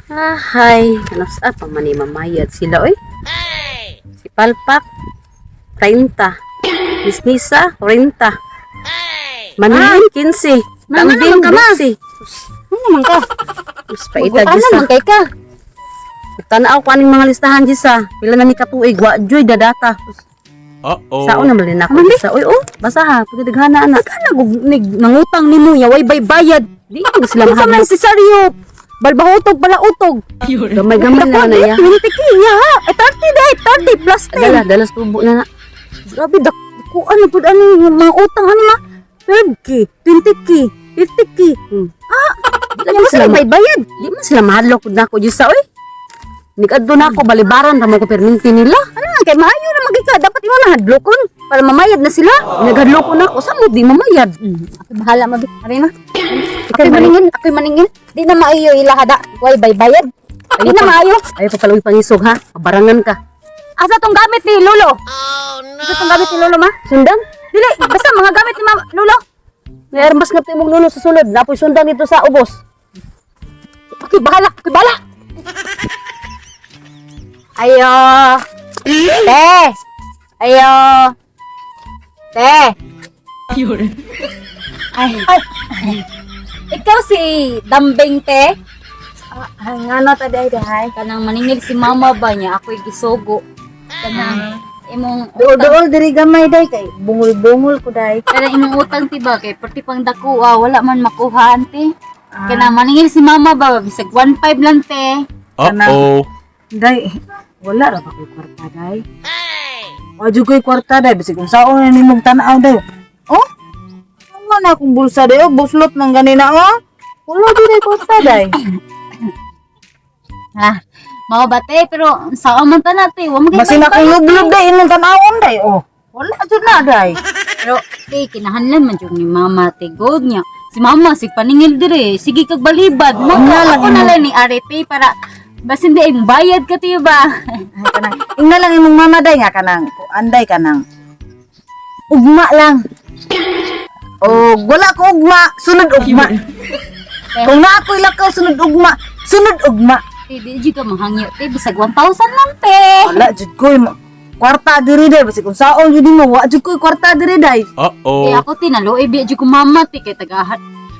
Ah, hay. Ano sa pa man ni mamayad sila oy? Si Palpak 30. Miss Nisa 40. Manilin 15. Mama, Kambing naman ka, ma. 12. Ano naman ka? Mas paita Magutana Jisa. man kay ka. Tanaw ko aning mga listahan, Jisa. Pila na ni katuig wa joy dadata. Uh-oh. Saon naman din ako, Jisa. Uy, oh, basa ha. Pagdaghana ana. Kana gug nig nangutang nimo ya way bay bayad. Di ko sila Kinsa man mahadlok. si Sario? Balbahutog balautog. Gamay-gamay na na ya. 20K ya. Eh 30 dai, 30 plus 10. Dala, dala sa tubo na na. Grabe dak kuan na pud ani yung mga utang ani ma. 12K, 20K, 50K. Ah, di Ano man sila sila may bayad? Di man sila mahadlok pud nako, Jisa oy. Nigadto na ako balibaran ra mo ko perminti nila. Ano man kay maayo na magika dapat imo na hadlokon para mamayad na sila. Naghadlok ko na ako sa mo di mamayad. Ako bahala mabi. Ari na. Ako'y maningil, ako'y maningil. Di na maayo ilahada. Way bay bayad. Di na maayo. Ayaw pa paluwi pangisog ha. Kabarangan ka. Asa tong gamit ni Lolo? Oh no. Asa tong gamit ni Lolo ma? Sundan. Dili, basta mga gamit ni Mama Lolo. May armas nga imong nuno sa sulod. Napoy sundan dito sa ubos. Ako'y bahala, ako'y bahala. Ayo. Te. Ayo. Te. Ay. Ay. Ikaw si Dambing te. Ay, ngano ta day day? Kanang maningil si mama ba niya ako'y gisugo. Kanang imong Duol-duol diri gamay day kay bungol-bungol ko day. kanang imong utang ti ba kay perti pang dako ah, wala man makuha ante. Kanang maningil si mama ba bisag 1.5 lang te. Uh-oh. Day, wala ra ba ko'y kwarta day? Wa jud ko'y kwarta day bisag unsaon na nimong tan-aw day. Oh? Ano na akong bulsa day oh, buslot man ganina oh. Wala jud ay kwarta day. Ah, mao ba te pero sao man ta na te, wa man kay Basin akong lublob day imong tan-awon day oh. Wala jud na day. Pero te kinahanglan man jud ni mama te god niya. Si mama sig paningil dire, sige kag balibad. Mo lang ako na lang ni RP para basin di ay bayad ka te ba. Ay, kanang ingna lang imong mama day nga kanang kuan day kanang ugma lang. O wala ko ugma, sunod ugma. Kung naa ko'y lakaw sunod ugma, sunod ugma. Te di jud ka mahangyo te bisag 1,000 lang te. Wala jud ko'y kwarta diri day basig kung saon jud nimo wa jud ko'y kwarta diri day. Eh Uh-oh. ako te naluoy biya jud ko mama te kay taga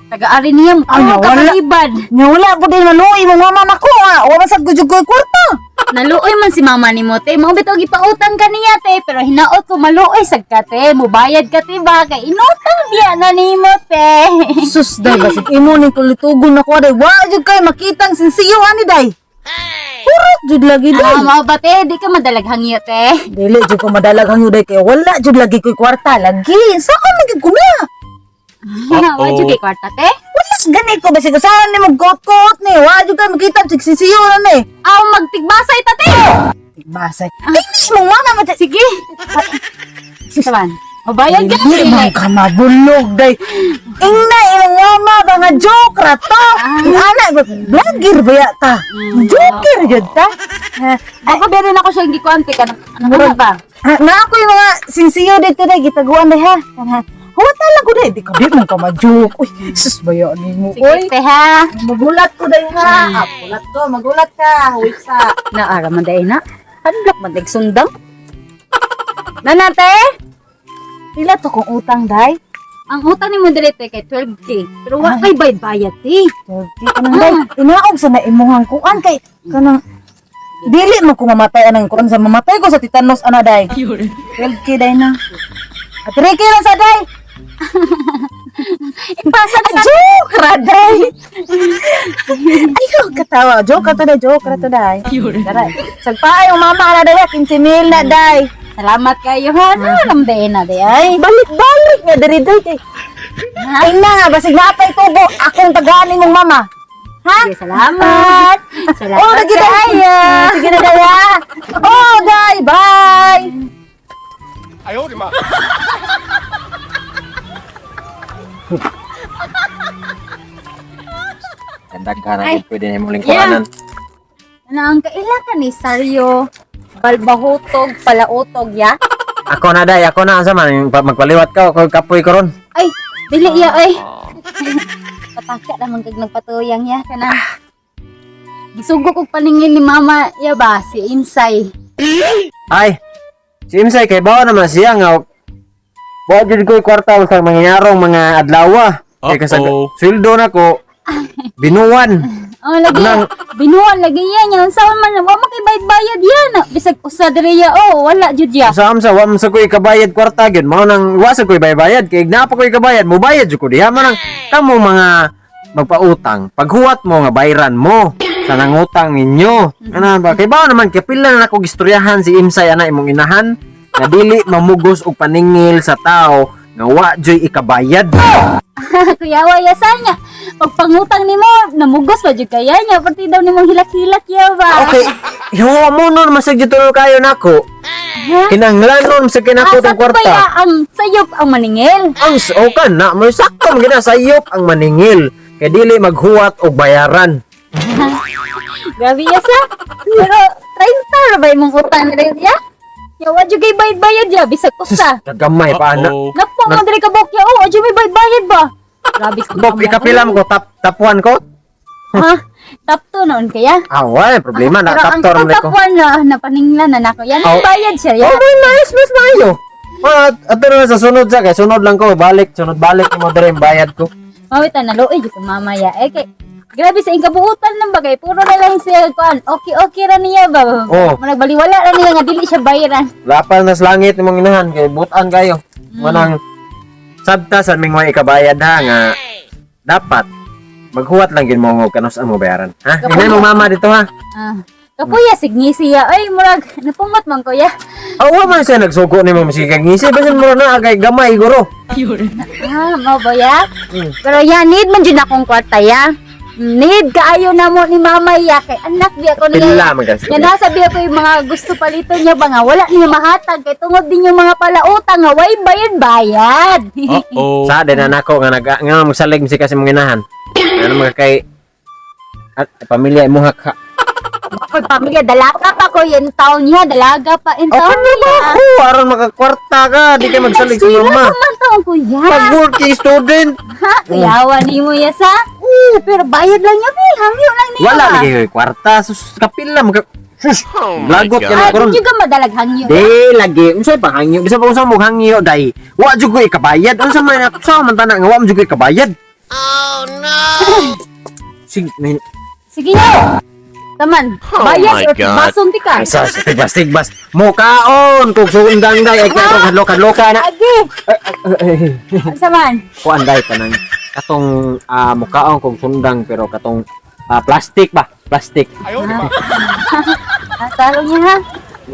taga-ari niya mo Ay, ka wala. balibad. Nya wala pud day maluoy imong mama nako ah. Wa man sad ko jud ko'y kwarta. Naluoy man si mama ni mo te. Mao bitaw gipautang ka niya te, pero hinaot ko maluoy sad ka te. Mubayad ka te ba kay inutang biya na nimo te. Sus day basig imo ning kulitugon nako day wa jud kay makitang sinsiyo ani day. Hurot jud lagi day. Ah, mao ba te, di ka madalag hangyo te. Dili jud ko madalag hangyo day kay wala jud lagi ko'y kwarta lagi. Saan man gid ko niya? Wa jud kay kwarta te. Wala gani ko basig usahan nimo kot-kot ni wa jud kay makita sinsiyo na ni. Aw magtigbasay ta te. Basay. Ay, imong mama man Sige. Saban. Mubayad ka Dili te. man ka mabulog day. Ingna imong mama ba nga joke ra to. Ang ana vlogger ba ya ta? Joker jud ta. Ako meron ako siyang gikuan te kanang ano ba? Ah, na ako yung mga sinsiyo dito day gitaguan day ha. Kana. Huwat lang ko day, di ka di man ka ma-joke. Uy, sus baya nimo. Sige Uy, te ha. magulat ko day ha. Ah, gulat ko, magulat ka. Wait sa. Naara man day na. Hadlok man day sundang. Nana te. Pila to kong utang day? Ang utang nimo diri te kay 12K. Pero wa kay bayad-bayad te. Turkey kanang day. Inaog sa na imuhang kuan kay kanang dili mo ko mamatay anang kuan sa mamatay ko sa titanos ana day. 12K day na. At 3K lang sa day. Ipasa na Joke ra day. Ayaw katawa. Joke ra to day, joke ra to day. Dara. Sagpaay yung mama na day, 15 mil na day. Salamat kayo ha. Ano lang day na day ay. Balik-balik nga diri day kay. Ay na nga basig naapay tubo akong tagaan nimong mama. Ha? Sige, salamat. Salamat Oh, lagi day. kayo. Sige na day ha. Oh, day, bye. Daghan na pwede na imong lingkuranan. Ano ang kaila ka ni Saryo? Balbahutog, palautog ya? Ako na day, ako na asa man magpaliwat ka ako kapoy karon. Ay, dili ya ay. Pataka naman kag nagpatuyang ya kana. Gisugo kog paningin ni mama ya ba si Imsay. Ay, si Imsay kay bawa naman siya nga wa jud ko'y kwarta sa mangyarong mga adlaw. Kay kasag Uh-oh. sweldo nako binuwan. Oh, lagi Nang- binuan lagi yan yan. Sa man wa man kay bayad-bayad yan. Bisag usa diri ya oh, wala jud ya. Sa amsa wa man sa ko'y kabayad kwarta gyud mao nang wa sa ko'y bayad kay naa pa ko'y kabayad mobayad jud ko diha. Mao nang kamo mga magpautang, paghuwat mo nga bayran mo sa nangutang ninyo. Ana ba kay bawa naman kay pila na nako gistoryahan si Imsay ana imong inahan nga dili mamugos og paningil sa tao nga wa joy ikabayad. Kuya waya sa niya. Pagpangutang nimo, namugos pa jud kaya niya. Pati daw nimong hilak-hilak ya ba. Okay, hiwa mo nun, masag dito kayo nako. Kinanglanon sa kinako Ah, sa tong kwarta. kaya ang sayop ang maningil. Ang okay na, may sakto man gina sayop ang maningil. Kay dili maghuwat og bayaran. Grabe ya sa. Pero 30 ra ba imong utang nila ya? Ya wa jud kay bayad-bayad ya bisag usa. Kagamay pa ana. Uh-oh. Napo mo diri ka bokya oh, adyo may bayad-bayad ba? Grabe ka. Bok, ikapila mo ko top 1 ko. Ha? Top 2 noon kaya? Ah, wala problema na Pero top ang 2 man top ko. 1 na napaninglan na nako. Yan Oh. bayad siya ya. Oh, may nice mas maayo. Ah, ato na sa sunod sa kay sunod lang ko balik, sunod balik mo diri ang bayad ko. Mawita na luoy jud ko mamaya. Eh kay grabe sa ikabuutan ng bagay. Puro na lang siya kuan. Okay okay ra niya ba? Oh. Managbaliwala ra niya nga dili siya bayaran. Wala pa nas langit imong inahan kay butan kayo. Manang sabta sa ming may ikabayad ha nga dapat maghuwat lang gid mo og kanus ang mo bayaran. Ha? Hinay mo mama dito ha. Ah. Kapuya signi siya. Ay murag napungot man kuya. Aw wa man siya nagsugo nimo masige kag ngisi basin mo na kay gamay guro. Ah, mao ba ya? Pero ya need man jud akong kwarta ya. Need kaayo na mo ni mama ya kay anak biya ko niya. Pila man kasi. Nga nasa biya ko yung mga gusto palito niya ba nga wala niya mahatag kay tungod din yung mga palautang nga way bayad bayad. Uh-oh. Sa din na nako nga nag nga magsalig si kasi mong inahan. Ano mga kay at pamilya imo ha ka. Ako'y pamilya dalaga pa ko in town niya, dalaga pa in Oh, town ano ba niya. ako? Aron makakwarta ka, di ka magsalig sa Sila mama. pa man taong kuya. Pag working student, Ha, kuyawa ni mo ya sa. Pero bayad lang niya, be. Hangyo lang niya. wala ba? lagi ko'y kwarta. Sus, kapila maka sus, Oh my lagot God. ka na Ah, karon. di ka madalag hangyo. Di lagi, unsay pa hangyo? Bisa pa unsa mo hangyo dai. Wa jud ko ikabayad. Unsa man ako sa man tanan nga wa man jud ko ikabayad. Oh no. Sig, may Sige yo. Taman, Oh bayad my or God. basong ti ka. Ay, sa tigbas tigbas. Mukaon kog sundang dai ay kay hadlok hadloka na. Agi. Ay, ay, ay. Unsa man? Kuan dai kanang katong mukaon kog sundang pero katong plastic ba? Plastic. Ah, tarong niya ha.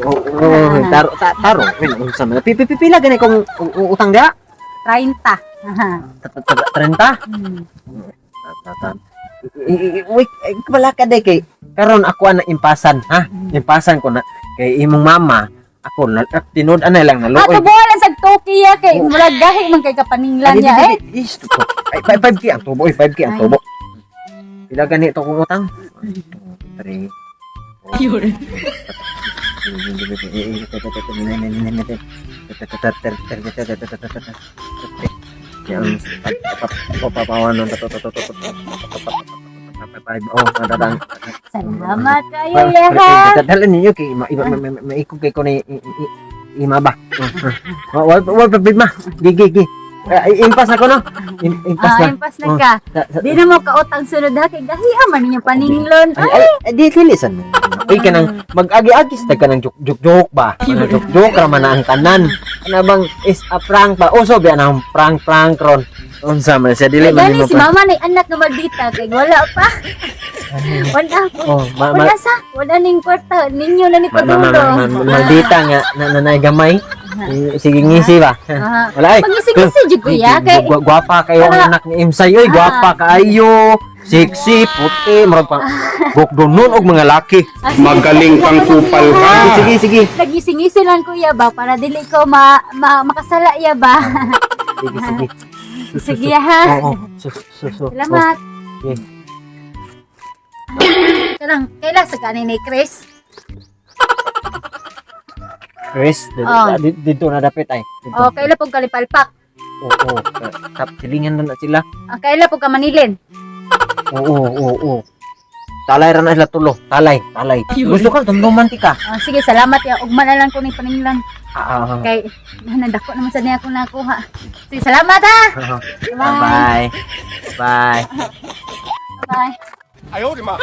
Oo, oh, taro taro. Unsa man? Pipila gani kung utang dia? 30. Aha. 30? Wait, wala ka day kay karon ako ang impasan ha. Impasan ko na kay imong mama ako na tinud ana lang Ah, naluoy. tubuhan lang sa Tokyo kay murag gahi man kay kapaninglan niya eh. Is, ay, 5K ang tubo, oy, 5K ang tubo. Pila gani to kung utang? 3. Oh, nadadang. Salamat kayo ya ha. Dala ninyo kay maikog kay ko ni ima ba. Wal wal pa ma. Gi gi gi. Impas na ko no. Impas Ah, na. impas na ka. Di na mo kautang sunod ha kay gahi man ninyo paninglon. Ay, ay, di kilisan mo. Uy, kanang mag-agi-agis ta kanang joke joke joke ba? Kanang joke joke ra man na ang tanan. Ana bang is a prank ba? Uso ba na ang prank prank ron? Unsa man siya dili man Gani nimo si pa. mama na anak nga maldita kay wala pa. Wala po. Oh, ma ma Wala sa, wala ning kwarta ninyo na ni ma ma ma padulo. ma- maldita nga na nanay gamay. Sige ngisi ba? Ah. Wala ay. Pangisi-ngisi jud kuya kay Gwapa kayo ang anak ni Imsay oy, gwapa kaayo. Sexy, puti, murag pa gukdonon og mga laki. Magaling kang kupal ka. Sige, sige. Nagising-ngisi lang kuya ba para dili ko ma, ma makasala ya ba. Sige, sige. Sige ha. Oo, su su su. Salamat. Okay. Kanang kaila sa kanin ni Chris? Chris, Oh. dito na dapit ay. Dito. O kaila pong kalipalpak. Oo, oo. Tap silingan na na sila. Ah, kaila po ka Manilin. Oo, oo, oo. Talay ra na sila tulo. Talay, talay. Gusto ka tumduman ti ka. Ah, sige, salamat ya. Ugma na lang ko ni paninglan. Ah, ah, Kay nandako naman sa niya ako nakuha. Sige, salamat ha. ah. Bye. Bye. Bye. Ayaw, di ma.